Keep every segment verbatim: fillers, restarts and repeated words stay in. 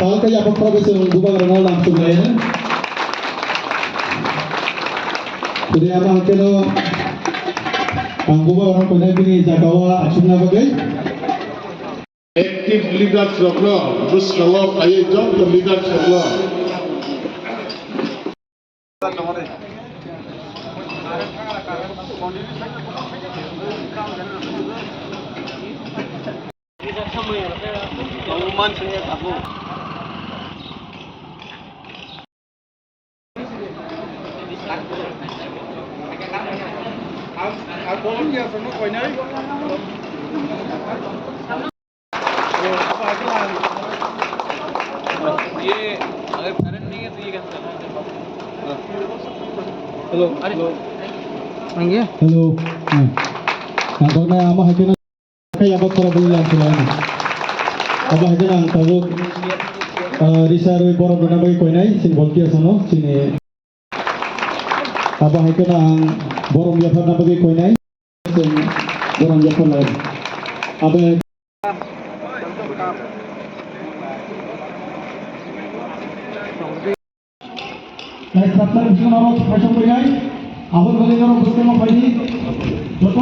Tamo khe yapha khoroknwi chwng bubagrano lamsuk laino. Tini ama hwnkhe no ang bubagrano koinai bini jagao achukna bagwi. Active leaders rokno bwskango phaiwi joto leaders rokno. ये अगर करंट नहीं है तो ये कैसे चलेगा? Hello, hello. Hello. Hmm. Ang kau na ama hai na kaya ba para bula lang sila. Aba hai na ang tabuk, ah, risa rwi borok na bai koinai sin bolki asano sini. Abo hai kheno ang borom yapharna bagwi koinai. Chwng borom yapharlai. Abo hai Nai sapta bisingo norok saichung koinai. Aboni bagwi norok bwskango phaidi. Joto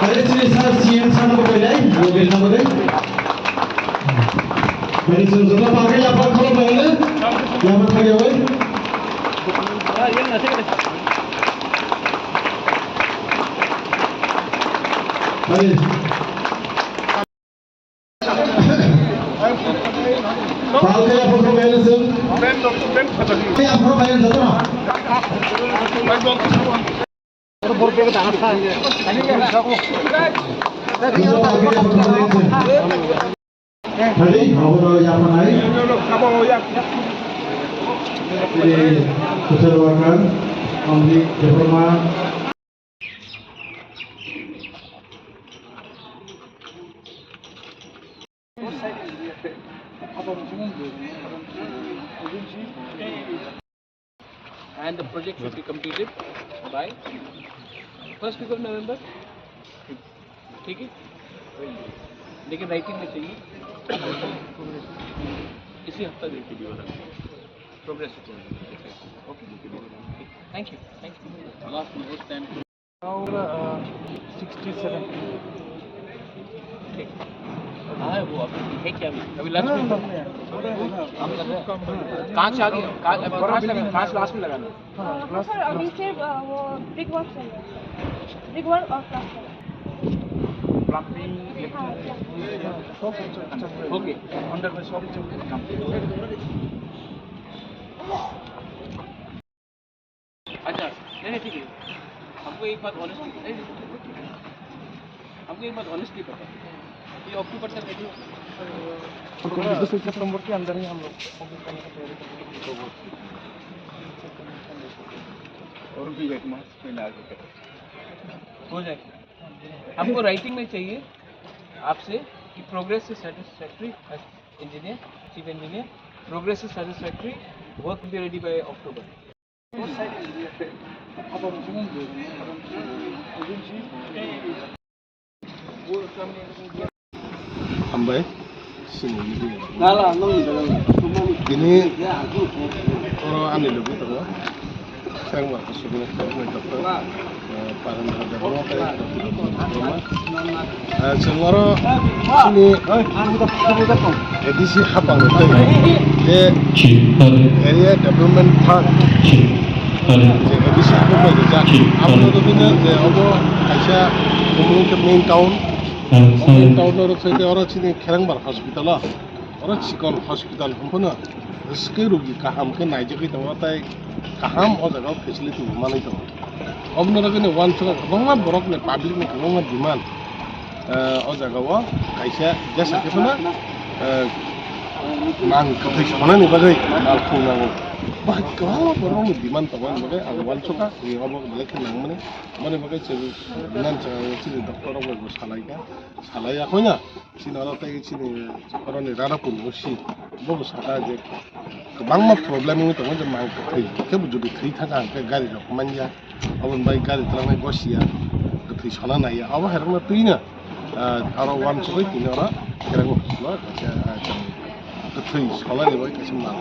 Are sini sir C M sir no koinai, loge na bole. Mane sun sun pa ke ya pa kholo bole. Ya pa thagi oi. Are. Pal kaya phuru bayar sung. Kaya phuru bayar joto na. Joto pal kaya phuru bayar sung. Tadi, mau tahu siapa naik? Ini social worker, Amri Diploma. And the project should be completed by first week of November. ठीक है, लेकिन राइटिंग में चाहिए। इसी हफ्ता देखिए, progress report. Okay, thank you, thank you. Last में उस टाइम Now, uh, sixty-seven. ठीक। हाँ, वो अभी है क्या अभी? अभी लास्ट में। हम कर रहे हैं। कांच आ गया, कांच, अभी कांच लगा, कांच लास्ट में लगाना। हाँ, हाँ, सर, अभी सिर्फ, अ, वो ब्रिक वर्क चल रहा है, सर। ब्रिक वर्क और प्लास्टर। प्लम्बिंग, हाँ, प्लम्बिंग। सब कुछ चल रहा है। ओके, अंडर में सब कुछ काम। अच्छा, नहीं, नहीं, ठीक है। हमको एक बात ऑनेस्टली, नहीं, नहीं, हमको एक बात ऑनेस्टली बताओ, ये अक्टूबर तक रेडी हो? और कौन से सितंबर के अंदर ही हम लोग कंप्लीट करने का तैयारी कर रहे हैं। और भी एक मास में ना आगे करें। हो जाएगा। हमको राइटिंग में चाहिए आपसे कि progress is satisfactory. Engineer, chief engineer, progress is satisfactory, work will be ready by October. Hambai, sini media. Ini oro ani logo tongo. Sangma kusubni khoroknwi doktor, eh, Parendra Debbarma tei Doktor Debbarma. Eh, chwng oro chini A D C hapang tei je Area Development Fund je Bisi abo bai rijak. Abo no rwgwino je obo kaisa Khumulwng khe main town. O main town no rwk sai tei oro chini Kherengbar hospital o. Oro chikon hospital hwn phano rwskhe rogi kaham khe naijagwi tongo tei kaham o jaga o facility bo manwi tongo. Obo no rwgwino uansukha kwbangma borok ni public ni kwbangma demand. Eh, o jaga o kaisa jesa khe phano, eh, mang kwthwi sonani bagwi malkhung nango. Bahai kwbangma borok ni demand tongo ni bagwi ang uansukha, tini obo belai khe nangmani. Aboni bagwi chwng nan chwng chini doctor rok bai bo salaikha, salai ya khwna. Chini oro tei chini oroni Ranapur ni O C bo bo sakha je kwbangma problem wngwi tongo je mang kwthwi khe bo jodi thwi thangkha hwnkhe gari rok manya. Aboni bai gari twlangnai gosia, kwthwi sona naiya. Abo hai rokno twino, ah, aro uansugwi tini oro Khereng hospital o kaisa, ah, kwthwi sonani bai kaisa mal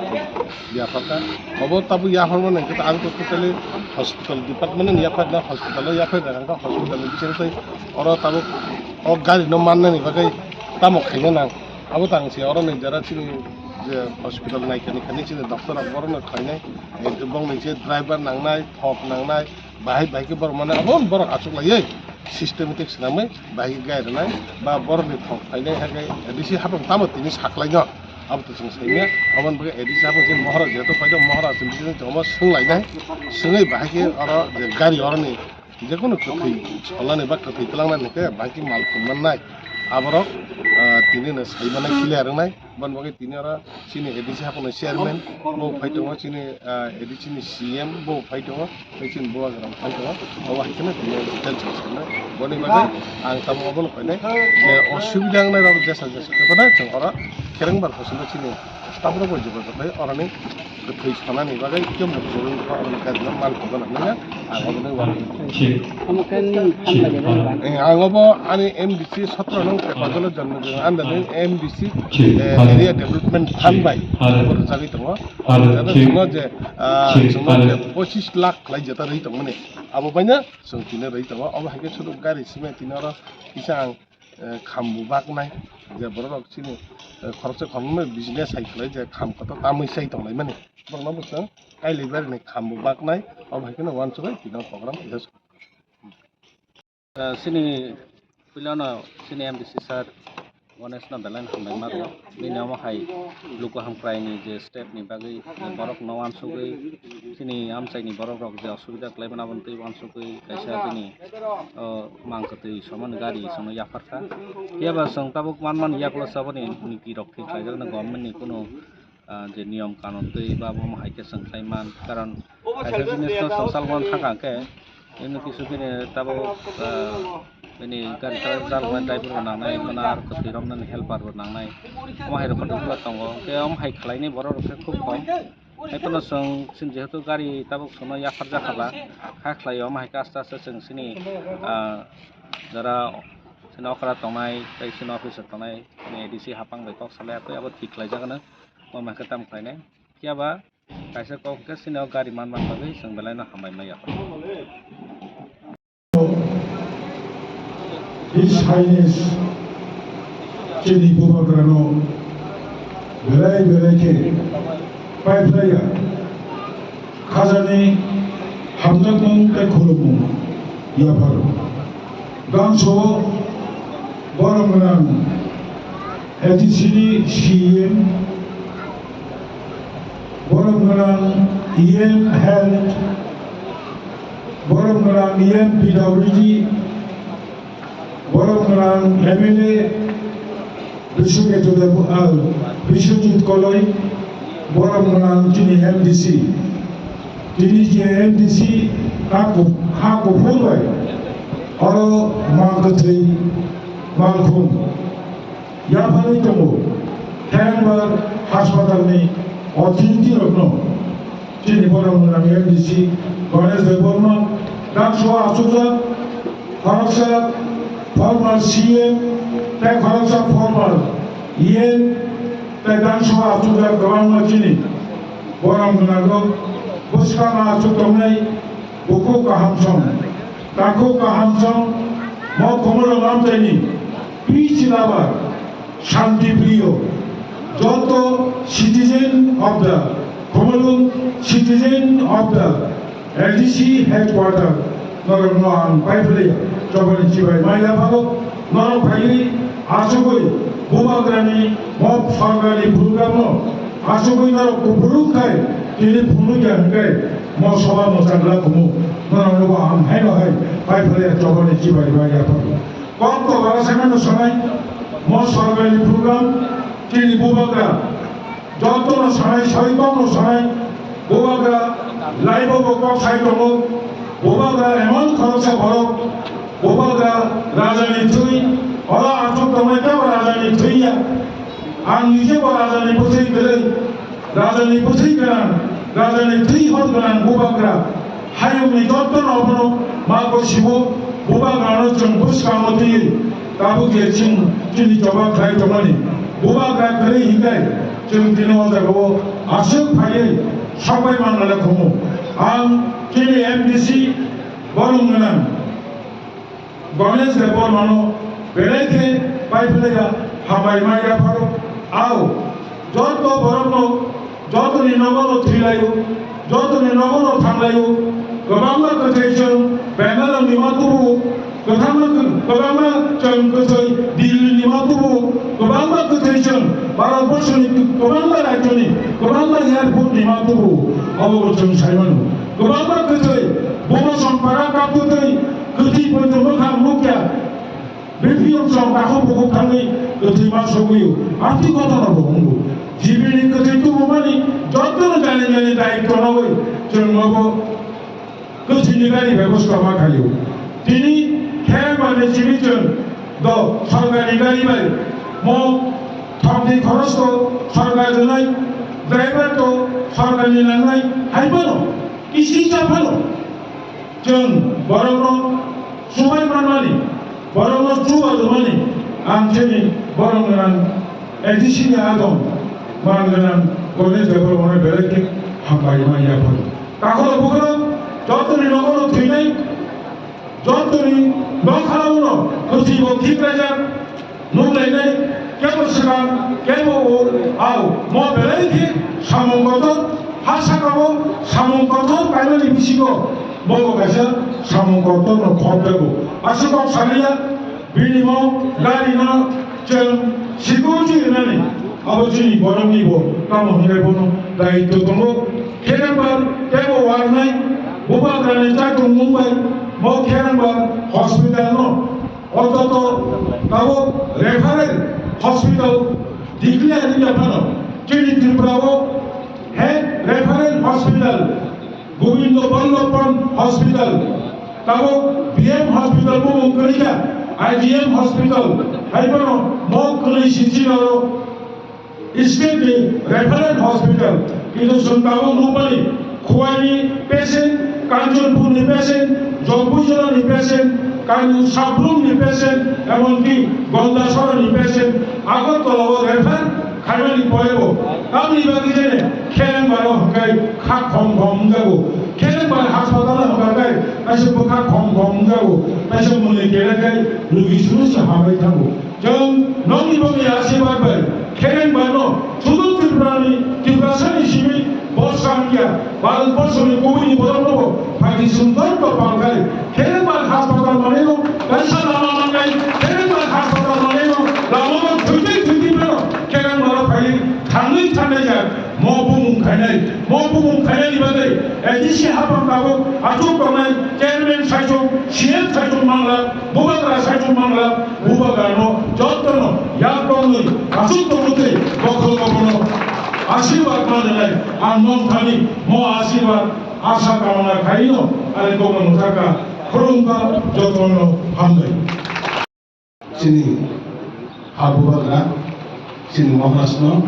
yapharkha. Obo tabuk yapharmani hwnkhe ang totally hospital department ni yapharna, hospital o yapharkha, hospital ni bisingtwi oro tabuk o gari no mannani bagwi tamo khaina nang. Abo tang se oro ni jara chini je hospital naikani kani chini doctor rok borok no khlainai, bongni je driver nangnai, thok nangnai, Bahai bahai khe borok mane abo borok achuk laiwi systematic swnamwi bahai khe gai rwnai ba borokni thok phainai hai khe A D C hapung tamo tini saklaino abo to chwng saimanya. Aboni bagwi A D C hapung chini mohora jeto phaino mohora chwng bising chwng omo swnglainai swngwi bahai khe oro je gari oroni jekono kwthwi solnani ba kwthwi twlangnani hwnkhe bahai khe mal phunmannai aborok, ah, tini no saimanai clear wngnai. Boni bagwi tini oro chini A D C hapungni chairman bo phai tongo, chini, ah, A D C ni C M bo phai tongo, tei chini bubagra phai tongo. Obo hai kheno tini oro detail chwng sanai. Boni bagwi ang tamo obono khainai je osubida wngnai rok jesa jesa khe phano chwng oro Kherengbar hospital chini staff rok bai jogajog khai oroni kwthwi sanani bagwi kebo problem wngkha, oroni gari no mal kotor nangya, ang obono uanwi. Omo khe nini phan lagina ba? Eh, ang obo ani M D C sotro nong Pepajalo jonmo jwng, ang da nini M D C, eh, area development fund bai obo rwjagwi tongo. Obo rwjagwi tongo je, ah, chwngno je pochis lakh khlai jeta rwi tongmani. Abo baino chwng tini rwi tongo. Obo hai khe sudu gari simi tini oro kisa ang eh, khambo baknai, je borok rok chini, eh, khoroksa khoroknwi business hai khlai je kham kotor tamwi sai tonglaimani. Borokno bo chwng kailai barini khambo baknai, obo hai kheno uansugwi tino program kisa. Eh, chini puilano chini M D C sir Ganesh no belai no hambai ma rwo. Bini omo hai luku hamkrai ni je step ni bagwi borok no uansugwi chini amchai ni borok rok je osubida khlai mano aboni twi uansugwi kaisa bini o mang kwtwi somani gari chwngno yapharkha. Phiya ba chwng tabuk manmani yaklosaboni niti rok thwi khlaijaknai government ni kunu, ah, je niyom kanun twi ba omo hai khe chwng khlai man, karon kaisa jinis no chwng salmani thangkha hwnkhe bini kisu bini tabuk, ah, bini gari tabuk chaloknai driver bo nangnai, mane aro kwtwi romnani helper bo nangnai, omo hai rok kotor tongo. Hwnkhe omo hai khlainai borok rok khe khub kom. Haiphano chwng chini jehetu gari tabuk chwngno yapharjakha ba, kha khlaio, omo hai khe aste aste chwng chini, ah, jara chini okra tongnai tei chini office o tongnai chini A D C hapang bai kok salai, abo thik khlaijak hwno, omo hai khe tamo khlainai. Phiya ba kaisa kok hwnkhe chini o gari manma bagwi chwng belai no hambai maya. His Highness chini bubagrano belai belai khe paiphlaiya khajani hamjakmung tei khulumung yapharo. Gangso borom gwnang A D C ni C M, borom gwnang E M Health, borom gwnang E M P W D, borom gwnang M L A Biswajit Deb, ah, Biswajit Koloi, borom gwnang chini M D C. Tini je M D C ha ku-, ha kuphur bai oro mang kwthwi malkhung yapharwi tongo. Kherengbar haspatalni authority rokno chini borom gwnang M D C Ganesh Debbarma, Dakso achukjak, khoroksa former C M tei khoroksa former E M tei Dakso achukjak kwbangma chini borom gwnang rok bwskang achuk tongnai. Bukhuk kaham song, takhuk kaham song, mo Khumulwng amchaini peace lover, shanti priyo, joto citizen of the Khumulwng, citizen of the A D C headquarter norokno ang paiphlaiya, chobani chibai mai yapharo norok phaiwi achugwi bubagrani mok sorkarni program no achugwi norok kuphuru khai tini phunukya hwnkhe mo soba mwchangla kumu norokno bo ang haino hai paiphlaiya, chobani chibai mai yapharo. Kok to bara sanano sanai mo sorkarni program tini bubagra Jotono sanai, soi kokno sanai, bubagra laibo bo kok sai tongo, bubagra emon khoroksa borok, bubagra rajani thwi, oro achuk tongnai kebo rajani thwi ya. Ang nije bo rajani bwthwi kwrwi, rajani bwthwi gwnang, rajani thwi hor gwnang bubagra. Hayungni jotono abono ma gosibo, bubagrano chwng bwskango twiwi tabuk je chwng chini choba khlai tongmani. Bubagra kwrwi hinkhai chwng tini o jagao aswk phaiwi sabai manna le khumu. Ang chini M D C borok gwnang Ganesh Debbarmano belai khe paiphlaiya, hambai ma yapharo. Ao joto borokno, jotoni nogono thwilaio, jotoni nogono thanglaio, kwbangma kwthwi chwng Bengalorni ma tubuo, kwthangma kw-, kwbangma chwng kwthwi Delhi-ni ma tubuo, kwbangma kwthwi chwng Bharat borshoni kwbangma rajyoni, kwbangma airport-ni ma tubuo, obo bo chwng sai mano. Kwbangma kwthwi, Bomosom para kaptwi, kwthwi poito mwkhang nukya. B P M song takhuk bukhuk thangwi kwthwi ma sogwio. Arti kotorno bo wngo. G B ni kwthwi tubumani jotono jani jani daitw nogwi chwng nobo kwthwini gari bebosta ma khaio. Tini khe mani simi chwng do sorkarni gari bai mo thokni khorosto sorkar rwnai, driver to sorkarni nangnai hai phano, kisti cha phano. Chwng borokno chubai manmani, borokno chuba rwmani, ang chini borok gwnang A D C ni adong man gwnang Ganesh Debbarmano belai khe hambai man yapharo. Takhoro bukhoro jotoni nogono thwinai, jotoni nokharano kwthwibo khikrajak, Nuk lainai, kebo swkang, kebo ur, ao, mo belai khe samung kotor, ha sakao samung kotor kainani bisingo, bobo kaisa samung kotorno khorokjago. Aswk kok saliya, bini mo gari no chwng security rwnani, abo chini borokni bo tamo hwnkhai bono daitw tongo. Kherengbar teibo warnai, bubagrani chatung mung bai, mo Kherengbar hospital no Ototo tabuk referral hospital declare wngya phano chini Tripura o he referral hospital Gobindo Ballabh Pant Hospital tabuk B M hospital bumung kwrwikha I G M hospital hai phano mo kwrwi sichinaro State ni referral hospital, kintu chwng tabuk nukmani Khowai ni patient, Kanchanpur ni patient, Jompuijora ni patient, Kan-, Sablung ni patient, emonki Gandachara ni patient, Agartala o refer khaimani porebo, tamni bagwi jene Kherengbar o hwnkhe kha khom khom wngjago. Kherengbar hospital o hwnkhe kaisa bwkha khom khom wngjago, kaisa mwnwi kere khai rugi suru se hambai thango. Chwng nokni bokni asirwad bai Kherengbar no sudu Tripura ni, Tiprasa ni simi boska wngya, Bharat borso ni kubui ni borok no bo phaidi sumjak to palkhai. Kherengbar hospital manwi no kaisa lama mangai, Kherengbar hospital manwi no lama no thwitwi thwitwi phano Kherengbar o phai thangwi thangnai jak. Mo bumung khainai, mo bumung khainai ni bagwi A D C hapang tabuk achuk tongnai chairman saichung, C M saichung mangla, bubagra saichung mangla, bubagra no joto no yak tongwi achuk tongwi tei bokhol bokhol no asirwad manai ang nong thani mo asirwad asa kamona khaino ani kokno mwthaka khulumkha joto no hambai. Chini ha bubagra, chini Maharajno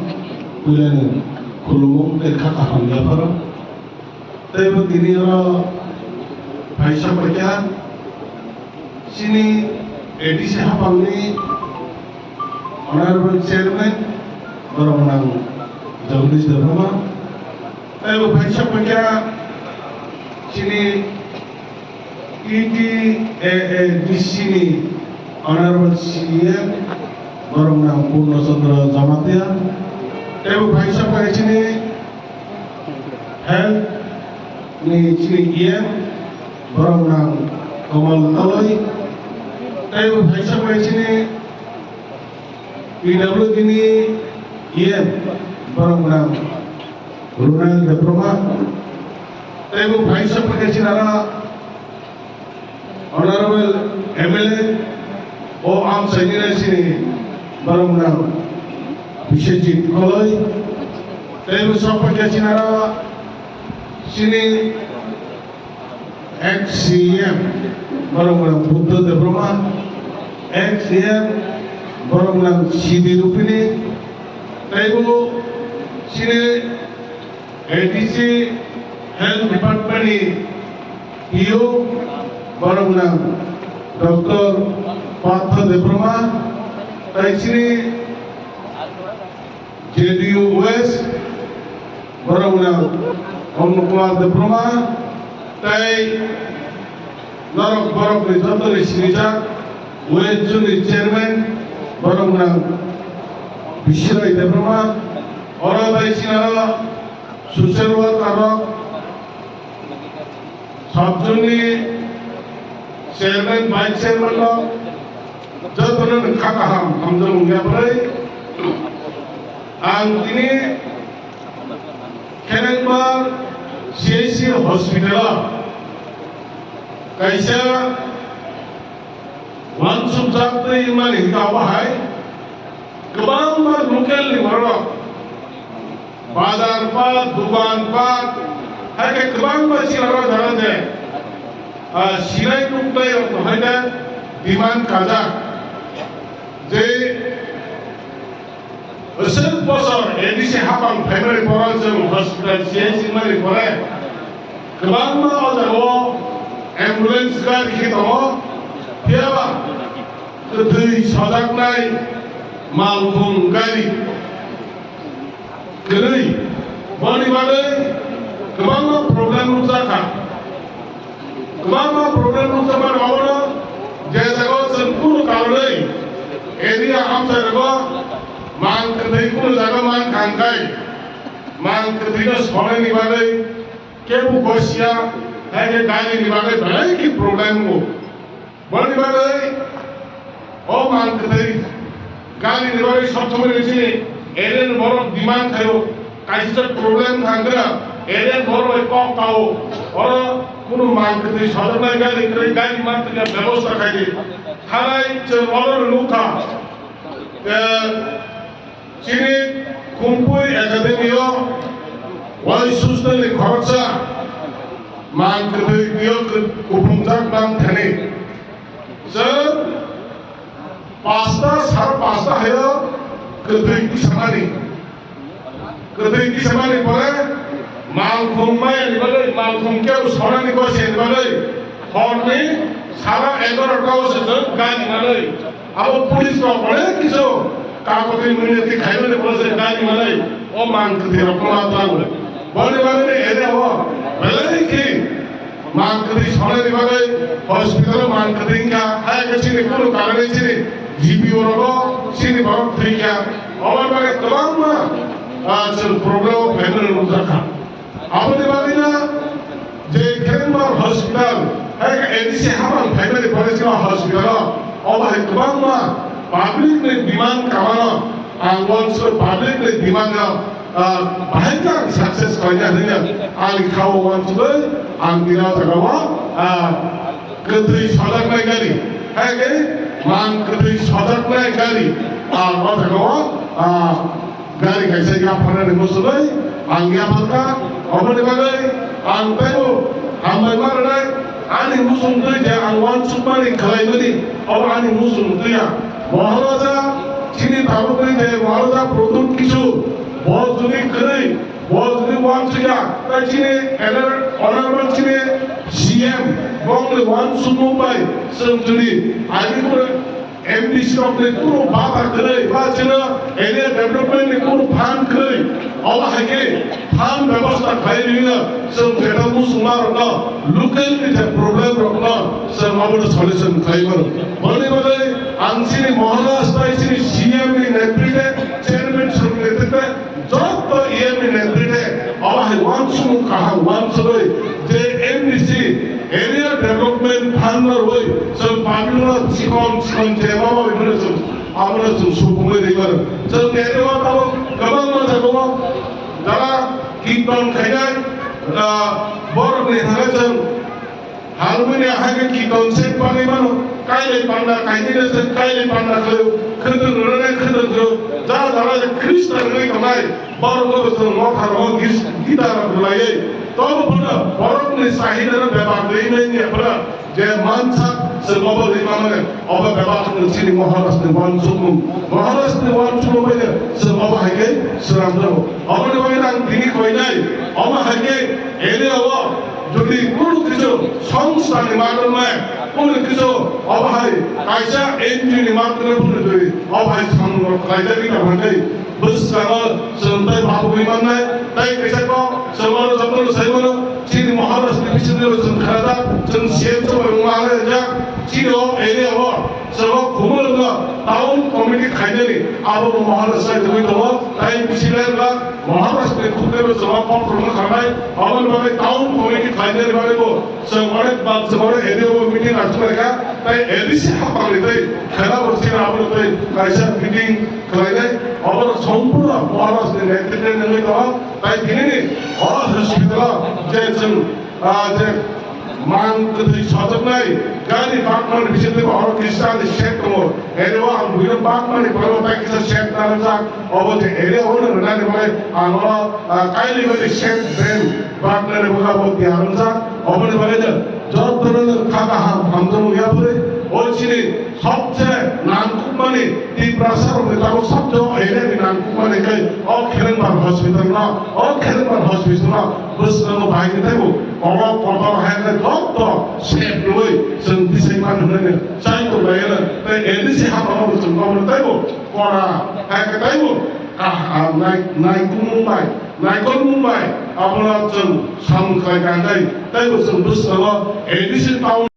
puilani khulumung tei kha kaham yapharo. Tei bo tini oro phaisa paikha chini A D C hapangni Honorable Chairman borok nang Jagdish Debbarma. Tei bo phaisa paikha chini E T A A D C ni Honorable C E M, borok nang Purno Chandra Jamatia. Tei bo phaisa paikha chini Health Ni chini E M, borok nang Kamal Toloi. Tei bo phaisa bai chini P W D ni E M, borok nang Ronald Debbarma. Tei bo phaisa bai chini aro Honorable M L A o amchaini chini borok nang Biswajit Koloi. Tei bo sok bai chini aro chini ex C M, borok nang Buddha Debbarma, ex C M, borok nang C D Rupini, tei bo chini A D C Health Department ni P O, borok nang Doctor Partha Debbarma, tei chini J D U West, borok nang Om Kumar Debbarma, tei norok borok ni joto ni sinijak West Zone ni chairman, borok nang Biswai Debbarma, oro bai chini aro social worker rok, Sabjuni chairman, vice chairman rok, jotono ni kha kaham hamjak wngya bwrwi. Ang tini Khenengbar C H C hospital o kaisa uansukjak twi wngmani hwnkha obo hai kwbangma local ni borok rok bazar pat, dukan pat, hai khe kwbangma chini oro jaga je, ah, sinai nuknai rok no hai khe demand kajak je, bwswk bosor A D C hapang phaimani pore chwng hospital C H C mani pore kwbangma o jaga o ambulance gari khe tongo, phiya ba kwthwi sojaknai malkhung gari kwrwi, boni bagwi kwbangma problem nukjak kha. Kwbangma problem nukjakmani obono je jagao chwng kunu karonwi area amchai rogo mang kwthwi kunu jaga mankha hwnkhe mang kwthwino sonani bagwi kebo gosia, hai khe garini bagwi belai khe problem wngo. Boni bagwi o mang kwthwi gari ni bagwi sob somoi ni chini area ni borok demand khaio, kaisa problem thang kha, area ni borok bai kok kao, oro kunu mang kwthwi sojaknai gari kwrwi gari mang kwthwi bebosta khai di. Thanai chwng oro nukha, eh, Chini Khumpui Academy o uansuknani khoroksa mang kwthwi twi o kw-, kuphungjak mang thani. Chwng pasta, sar pasta hai o kwthwi tisamani. Kwthwi tisamani pore malkhung mayani bagwi, malkhung kebo sonani gosi ni bagwi horni sara egaroh ta o se chwng gari manwi. Abo police rok onek kisu kakotwi mwnwi twi khaimani pore se gari manwi o mang kwthwi rok no ma tangwi. Boni bagwi ere o belai khe mang kwthwi sonani bagwi hospital o mang kwthwi wngkha, hai khe chini kunu karani chini G P O rogo chini borok thwikha. Oboni bagwi kwbangma, ah, chwng problem o phaimani nukjakha. Aboni bagwino je Khenengbar hospital, hai khe A D C hapang phaimani pore chini hospital o, obo hai kwbangma public ni demand kamano, ang uansuk public ni demand no, ah, bahai khe ang success khlaina hwnwi ani kha o uansugwi ang tini o jaga o, ah, kwthwi sojaknai gari, hai khe mang kwthwi sojaknai gari, ah, o jaga o, ah, gari kaisa yapharnani muchungwi ang yapharkha. Oboni bagwi ang teibo hambai ma rwnai. Ani muchungtwi je ang uansukmani khlaimani, obo ani muchungtwi ya. Maharaja chini tabukni je Maharaja Pradyut Kishore, bo jodi kwrwi, bo jodi uansukya, tai chini elder, honorable chini C M, bongni uansukmung bai chwng jodi agi kwrwi M D C rokni kunu bata kwrwi ba chwngno area development ni kunu fund kwrwi, obo hai khe fund bebosta khlai rwino chwng jeta muchungma rokno local ni je problem rokno chwng obono solution khlai mano. Boni bagwi ang chini Mohalla stai chini C M ni netrite, chairman sir ni netrite, joto E M ni netrite, obo hai uansukmung kaham uansugwi, Tei M D C area development fund no rwui chwng public no chikon chikon chema bai phano chwng abono chwng supungwi rwi mano. Chwng area o tabuk kwbangma jaga o jara kirtan khainai, ah, borok ni thangwi chwng Halmani ahai khe kiton sek pangwi mano, kailai panda kainwi se kailai panda khlaio, khwtwng rwnai khwtwng khlaio, ja jala je Khristan wngwi tongnai, borok no chwng mokha rogo gis-, gita rok rwlaiwi. Tobo phano borok ni sahida no bebak rwi nai ni phano je mansa chwng obo rwi mano, obo bebak chini Maharaj ni wansukmung, Maharaj ni wansukmung bai chwng obo hai khe swnam jago. Obo ni bagwi ang tini koinai, obo hai khe area o Jodi kunu kisu songstha ni magon mai, kunu kisu obo hai kaisa N G O ni magon mai kunu jodi obo hai samung rok khlaijagwi tongkha khe bwskango chwng tei babugwi mannai, tei kaisa kok chwng oro jotono sai mano, chini Maharaj ni bisingtwi chwng kharajak, chwng C M chwng bai wngma rijak, chini o area o Chwng Khumulwngo town committee khainani abo bo Maharaj sai tongwi tongo, tei bisi lai wngkha Maharaj ni khuknwi bo chwng kokrokno khanai, aboni bagwi town committee khainani bagwi bo chwng onek bak chwng onek A D C o meeting achuk lai kha, tei A D C hapang ni tei khela bo chini abo tei kaisa meeting khlainai, abo sompurno Maharaj ni netrite wngwi tongo, tei tinini o hospital o je chwng Ah, je mang kwthwi sajwknai gari bakmani bisingtwi bo oro kisa ni shed tongo. Ere o ang buino bakmani poro tai kisa shed nangjak. Obo je ere o no rwnani bagwi ang oro, ah, kailwi bai shed drain baknani bagwi abo tiyar wngjak. Oboni bagwi no jotono no kha kaham hamjakmung yapharwi o chini sobse nangkukmani Tiprasa rokni tabuk sobse o area ni nangkukmani khe o Khelengbar hospital no, o Khelengbar hospital no bwskango bahai khe teibo kolok kotor hai khe joto sep rwui chwng tisai man hwnwi chai tonglaino tei A D C hapang no chwng obo teibo kora hai khe teibo kaham nai-, naikolmung bai, naikolmung bai abono chwng samung khlai kha khe teibo chwng bwskango A D C town